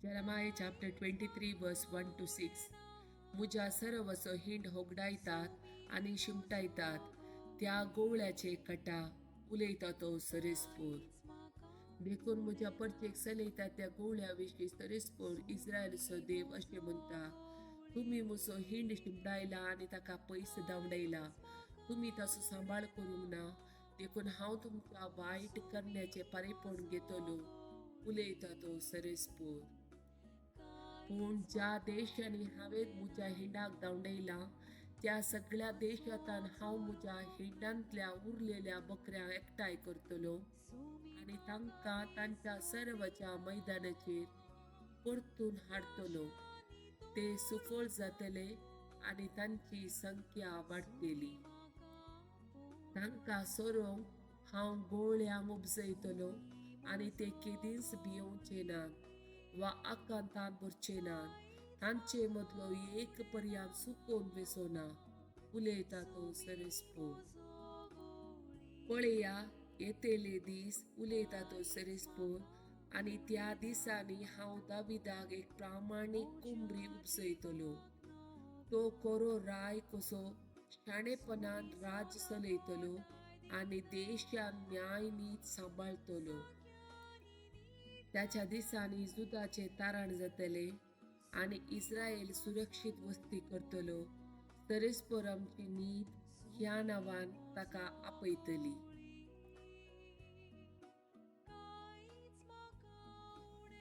Jeremiah chapter 23 verse 1 to 6. म्हज्या सरवचो hind होगडायतात आनी शिमटायतात त्या गोवळ्याचे कटा उलयता तो सरेस्पोर. देखून म्हज्या परचेक चलयता त्या गोवळ्या विशीं सरेस्पोर इस्रायलचो देव अशें म्हणटा, तुमी म्हजो हिंड शिमटायला आनी ताका पयस धांवडायला. तुमी ताचो सांबाळ करूंक ना, देखून हांव तुमच्या वायट करण्याचें पारेपण घेतलो, उलयता तो सरेस्पोर. पूण ज्या देशांनी हांवें म्हज्या हिंडाक धांवडायला त्या सगळ्या देशांत हांव म्हज्या हिंडांतल्या उरलेल्या बकऱ्यांक एकठांय करतलो आनी तांकां तांच्या सर्वच्या मैदानाचेर परतून हाडटलो. ते सुफळ जातले आनी तांची संख्या वाडटली. तांकां सोरोवंक हांव गोळ्यांक उपजयतलो आनी ते केदींच भियोवचे नात वा आकांतान भरचे नात. तांचे मदलो एक पर्यान सुकोवन वेचो ना, उलयता तो सरेस्पोर. पळया येतले दीस, उलयता तो सरेस्पोर, आनी त्या दिसांनी हांव दाविदाक एक प्रामाणीक कुंबरी उपजयतलो. तो कोरो राय कसो शाणेपणान राज चलयतलो आनी देशान न्याय नीत सांबाळतलो. त्याच्या दिसांनी जुदाचे तारण जातले आनी इस्रायल सुरक्षीत वस्ती करतलो. सरेस्पोरामची नीत ह्या नांवान ताका आपयतली.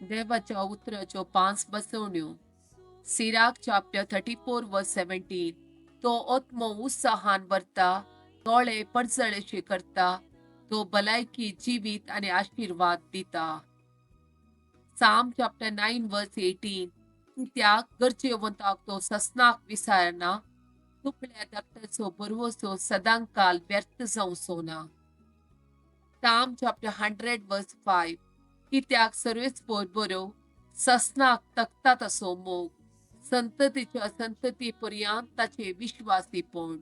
देवाच्या उतराच्यो 5 बसवण्यो. Sirach chapter 34 verse 17. तो आत्मो उत्साहान भरता, दोळे परजळेशे करता, तो भलायकी जिवीत आनी आशिर्वाद दिता. Psalm chapter 9 verse 18. कित्याक गरजेवंताक तो ससनाक विसारना, दुबळ्या धाकट्याचो भरवसो सदांकाल व्यर्थ जावचो ना. Psalm chapter 100 verse 5. कित्याक सर्वेस्पोर बरो, ससनाक तकता तसो मोग, संततीच्या संतती पर्यंत ताचे विश्वासीपण.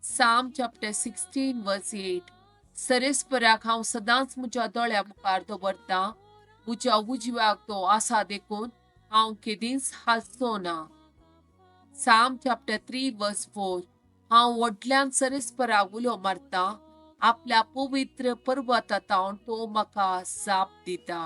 Psalm chapter 16 verse 8. सरेस्पराक हांव सदांच म्हज्या दोळ्या मुखार दवरतां, म्हज्या उजव्याक तो आसा देखून हांव केदींच हालचो ना. Psalm chapter 3 verse 4. हांव व्हडल्यान सरेस्पराक उलो मारतां, आपल्या पवित्र पर्वता तावन तो म्हाका जाप दिता.